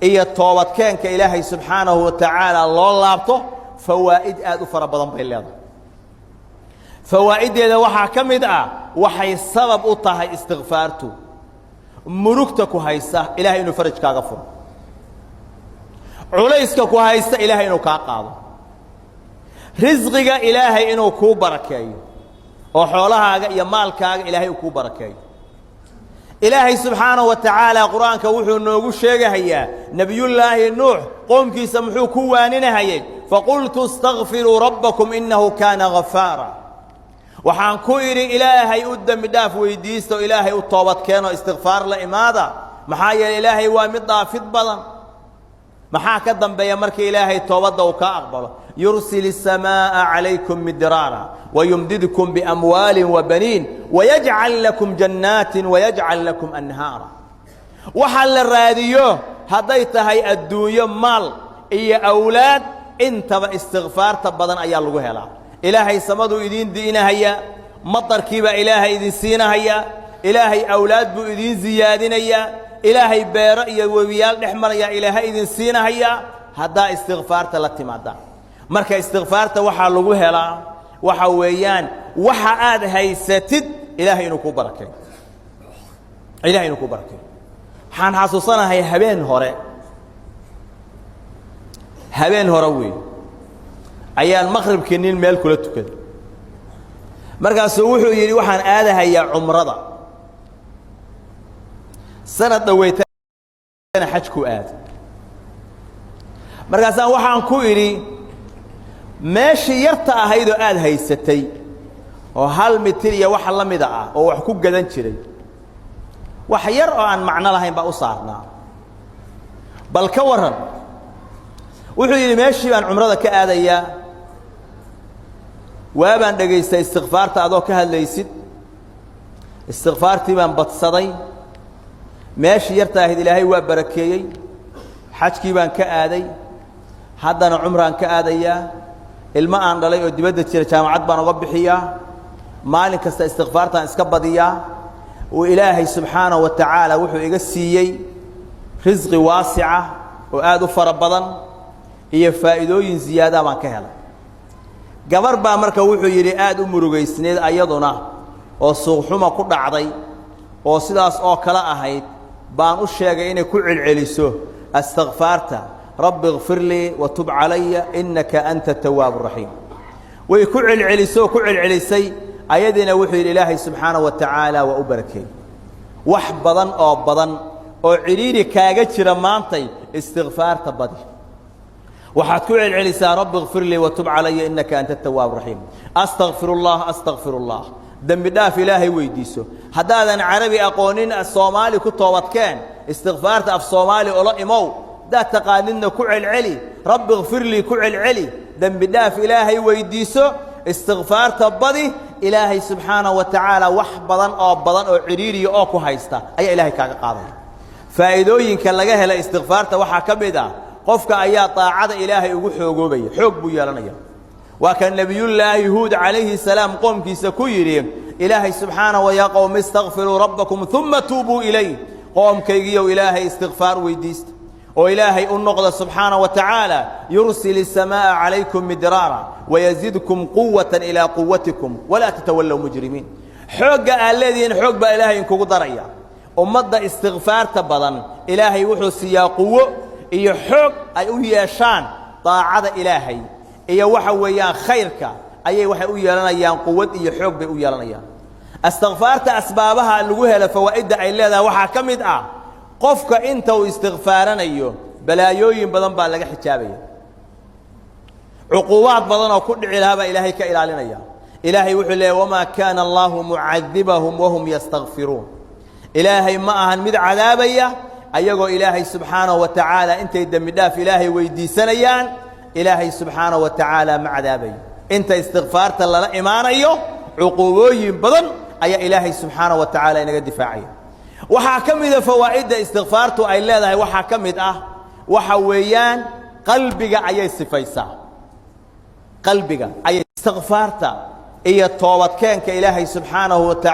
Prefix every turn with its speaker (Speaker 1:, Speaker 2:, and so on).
Speaker 1: Iyo toobadkeenka Ilaahay subxaanahu wa tacaala loo laabto fawaa'id aad u fara badan bay leedahay. Fawaa'iddeeda waxaa ka mid ah, waxay sabab u tahay istikfaartu murugta ku haysa Ilahay inuu faraj kaaga furo, culayska ku haysta Ilaahay inuu kaa qaado, risqiga Ilaahay inuu kuu barakeeyo oo xoolahaaga iyo maalkaaga Ilaahay uu kuu barakeeyo. Ilaahay subxaanahu wa tacaala Qur-aanka wuxuu noogu sheegahayaa Nebiyullaahi Nuux qoomkiisa muxuu ku waaninahayey: "فقلت استغفروا ربكم إنه كان غفارا." Waxaan ku idhi, Ilaahay u dembi dhaaf weydiista oo Ilaahay u toobad keenoo istikfaar la imaada, maxaa yeeley Ilaahay waa mid dhaafid badan. Maxaa ka dambeeya markii Ilaahay toobadda uu kaa aqbalo? "يرسل السماء عليكم مدرارا ويمددكم بأموال وبنين ويجعل لكم جنات ويجعل لكم أنهارا." Waxa la raadiyo hadday tahay adduunyo, maal iyo awlaad, intaba istikfaarta badan ayaa lagu helaa. Ilaahay samaduu idiin di'inahayaa, madarkiibaa Ilaahay idin siinahayaa, Ilaahay awlaad buu idiin siyaadinayaa, Ilaahay beero iyo webiyaal dhex marayaa Ilaahay idin siinahayaa haddaa istikfaarta la timaadaan. Marka istikfaarta waxaa lagu helaa waxa weeyaan waxa aad haysatid Ilaahay inuu kuu barakeeyo, Ilahay inuu kuu barakeeyo. Waxaan xasuusanahay habeen hore, habeen hore weey, ayaan maqribkii nin meel kula tukaday. Markaasuu wuxuu yidhi, "Waxaan aadahayaa cumrada." Sanad dhaweytana xajku aada. Markaasaan waxaan ku idhi, "Meeshii yarta ahaydoo aada haysatay oo hal mitir iyo waxa la mida ah oo wax ku gadan jiray, wax yar oo aan macno lahayn baa u saarnaa, bal ka warran?" Wuxuu yidhi, "Meeshii baan cumrada ka aadayaa. Waabaan dhegaystay istikfaarta adoo ka hadlaysid, istikfaartii baan badsaday, meeshii yarta ahayd Ilaahay waa barakeeyey, xajkii baan ka aaday, haddana cumraan ka aadayaa. Ilmo aan dhalay oo dibadda jira jaamacad baan uga bixiyaa. Maalin kasta istikfaartaan iska badiyaa uu Ilaahay subxaanahu wa tacaala wuxuu iga siiyey risqi waasica oo aad u fara badan iyo faa'iidooyin ziyaadaa baan ka helay." Gabar baa marka wuxuu yidhi aad u murugaysneed ayaduna oo suuqxuma ku dhacday oo sidaas oo kale ahayd baan u sheegay inay ku celceliso astikfaarta, "رب اغفر لي وتب علي إنك أنت التواب الرحيم." Way ku celcelisay oo ku celcelisay ayadiina. Wuxuu yidhi, Ilaahay subxaanaه wa tacaala waa u barakeeyey. Wax badan oo badan oo cidhiidhi kaaga jira maantay, istikfaarta badi. Waxaad ku celcelisaa, "رب اغفر لي وتب علي إنك أنت التواب الرحيم، أستغفر الله، أستغفر الله." Dembi dhaaf Ilaahay weydiiso. Haddaadan Carabi aqoonin, Soomaali ku toobadkeen, istikfaarta af Soomaali ola imow. Haddaad taqaanidna ku celceli, "رب اغفر لي" ku celceli. Dembi dhaaf Ilaahay weydiiso, istikfaarta badi. Ilaahay subxaanaه wa tacaala wax badan oo badan oo cidhiiriya oo ku haysta ayaa Ilaahay kaaga qaadaya. Faa'iidooyinka laga hela istikfaarta waxaa ka mid ah, qofka ayaa daacada Ilaahay ugu xoogoobaya, xoog buu yeelanaya. Waa kan Nebiyullaahi Huud calayhi salaam qoomkiisa ku yidhi Ilaahay subxaanaه "يا قوم استغفروا ربكم ثم توبوا إليه." Qoomkaygiiyow, Ilaahay istikfaar weydiista oo Ilaahay u noqda subxaanaه wa tacaala. "يرسل السماء عليكم مدرارا ويزدكم قوة إلى قوتكم ولا تتولوا مجرمين." Xoogga aad leedihiin xoog baa Ilaahay inkugu daraya. Ummadda istikfaarta badan Ilaahay wuxuu siiyaa quwo iyo xoog ay u yeeshaan daacada Ilaahay iyo waxa weeyaan khayrka ayay waxay u yeelanayaan, quwad iyo xoog bay u yeelanayaan. Istikfaarta asbaabaha lagu helo, fawaa'idda ay leedahay waxaa ka mid ah, qofka inta uu istikfaaranayo balaayooyin badan baa laga xijaabaya, cuquubaad badan oo ku dhici lahaa baa Ilaahay ka ilaalinaya. Ilaahay wuxuu leeyahy, "وما كان الله معذبهم وهم يستغفرون." Ilaahay ma ahan mid cadaabaya ayagoo Ilaahay subxaanaه wa tacaala intay dembi dhaaf Ilaahay weydiisanayaan. Ilaahay subxaanaه wa tacaala ma cadaabayo inta istikfaarta lala imaanayo. Cuquubooyin badan ayaa Ilaahay subxaanaه wa tacaala inaga difaacaya. Waxaa ka mida fawaa'idda istikfaartu ay leedahay, waxaa ka mid ah waxa weeyaan qalbiga ayay sifaysaa, qalbiga ayay istikfaarta iyo toobadkeenka Ilaahay subxaanahu wa taala.